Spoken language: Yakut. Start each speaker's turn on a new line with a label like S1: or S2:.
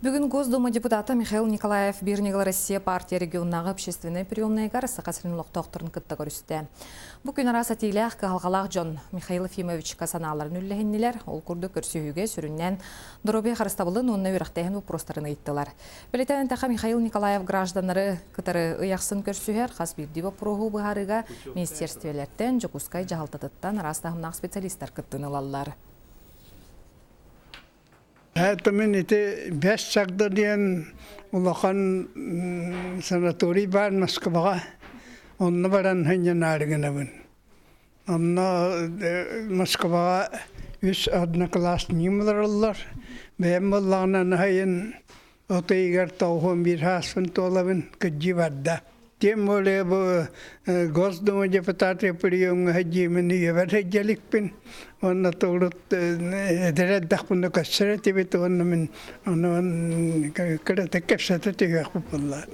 S1: Бүгүн Госдума депутата Михаил Николаев Биир ньыгыл Россия партия регионнааҕы общественнай приемнайыгар Саха сирин олохтоохторун кытта көрүстэ. Бу күн араас этиилээх, кыһалҕалаах дьон Михаил Ефимовичка санааларын үллэһиннилэр. Ол курдук көрсүһүүгэ сүрүннээн доруобуйа харыстабылын уонна үөрэхтээһин боппуруостарын ыйыттылар. Бэлиэтээн эттэххэ, Михаил Николаев гражданнары кытары ый ахсын көрсүһэр, хас биирдии боппуруоһу быһаарыыга министерствелэртэн, Дьокуускай дьаһалтатыттан араас таһымнаах специалистар кыттыыны ылаллар.
S2: Это мин ити Бэс Чагда диэн улахан санаторий баар Москваҕа. Онно баран сынньанаары гынабын. Онно Москваҕа үс одноклассникым олороллор. Бэйэм буоллаҕына наһайын от ыйыгар 91 сааспын туолабын, кырдьыы барда. Тем более бу Госдума депутаты приемҥа сылдьыымын үйэбэр сылдьа иликпин. Уонна урут эдэр эрдэхпинэ көссөр этибит уонна мин ону кыратык кэпсэтэ түһүөхпүт буолла.